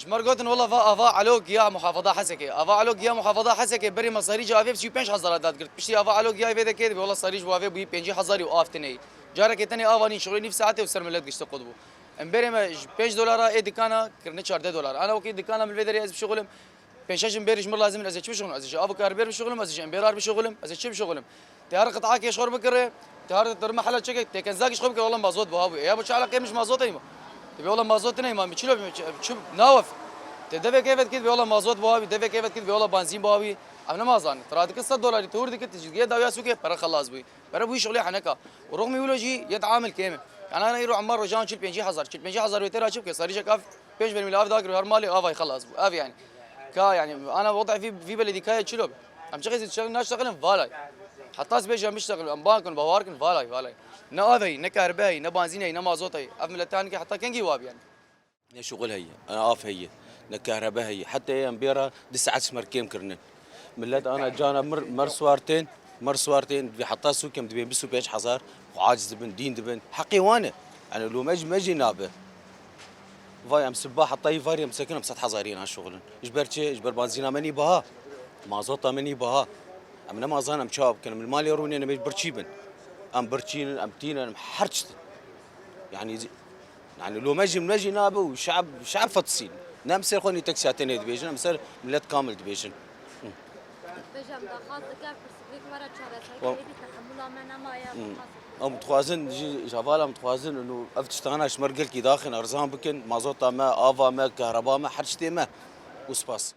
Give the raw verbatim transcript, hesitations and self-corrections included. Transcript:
Ji me re gotin, wela va ava Elo Giya muhafada Hesekê. Ava Elo Giya muhafada Hesekê berê me serî ji avê bi sî û pênc hezar dad girt. Piştî ava Elo Giya vê de kê dibe, wela serî ji avê bûyî pêncî hezarî û av tine yî. Carekê tenê ava nî şixulê nîv saetê û ser milet gişte qut bû. Em berê me ji pênc dolara ê dikana kirine çardeh dolar. Ana wekî dikana min vê derê ez bişixulim. Pênc şeş em berê ji mir lazim in, ez ê çi bişixulim? Ez ê ji av û karibêr bişixulim, ez ê ji em bêrar bişixulim, ez ê çi bişixulim? Tê her qit'akê ji xwe bikire, tê her te mehela çekek, tê kenzakî ji xwe bikire, wela mazot buha bûye. Ya bo çi eleqê min ji mazotê ma? Tê bê wela mazotê neyma, min çilo bê, çi, çi nawef. Tê devekê vet kit bê wela mazot buha bî, devekê vet kit bê wela banzîn buha bî. Em nema zanin. Tira dikit sed dolarî, tu hûr dikit, tu ji gê dawiya sûkê, pere xelas bûyî. Pere bûyî şixulê heneka. Û roxmî wilo jî yet amil kêm e. Yani ana îro emmar rojan çil pêncî hezar, çil pêncî hezar wê tê ra çi bike, sarîjek av pênc bermîl av dagir her malê avay xelas bû. Ev yani. Ka yani ana wada vî, vî beledîkaya çilo be. Em çi xêzî çi naştexilin valay. Heta ez bêjim biştexilin, em ban kin, bawer kin valay, valay. Ne av heyî, ne kahribe heyî, ne banzîn heyî, ne mazot heyî. Ev milete hanike heta kengî wabî yani. Ne şuxul heye, ne av heye, ne kahrebe heye. Heta em bêra du saet ji me re kêm kirinin. Millet ana cana mir, mer siwar tên, mer siwar tên, vê heta sûkem dibên bîst û pênc hezar, xwe aciz dibin, dîn dibin. Heqê wan e. Yani lo me jî, me jî nabe. Vay em siba heta yî varî em sekin em sed hezarî na şuxulin. Ji ber çi? Ji ber banzîna me nî biha. Mazota me nî biha. Em nema zanin em çawa bikin. Em li malê rûnê em ê birçî bin. Em birçî in, em tîn in, em her çi din. Yani, yani lo me jî, me jî nabe û şe'b, şe'b fetisîn. Ne em ser xwe nî tek siyate nê dibêjin, em ser millet kamil dibêjin. Bêjim daxwaz dike, pirsgirêk me re çareserî Wa- êdî tehemûla me nemaye. Em dixwazin jî, ji hevala em dixwazin û ev tiştana ji me re gelkî daxin, erzan bikin, mazota me, ava me, kahreba me, her tiştê me. Û spas.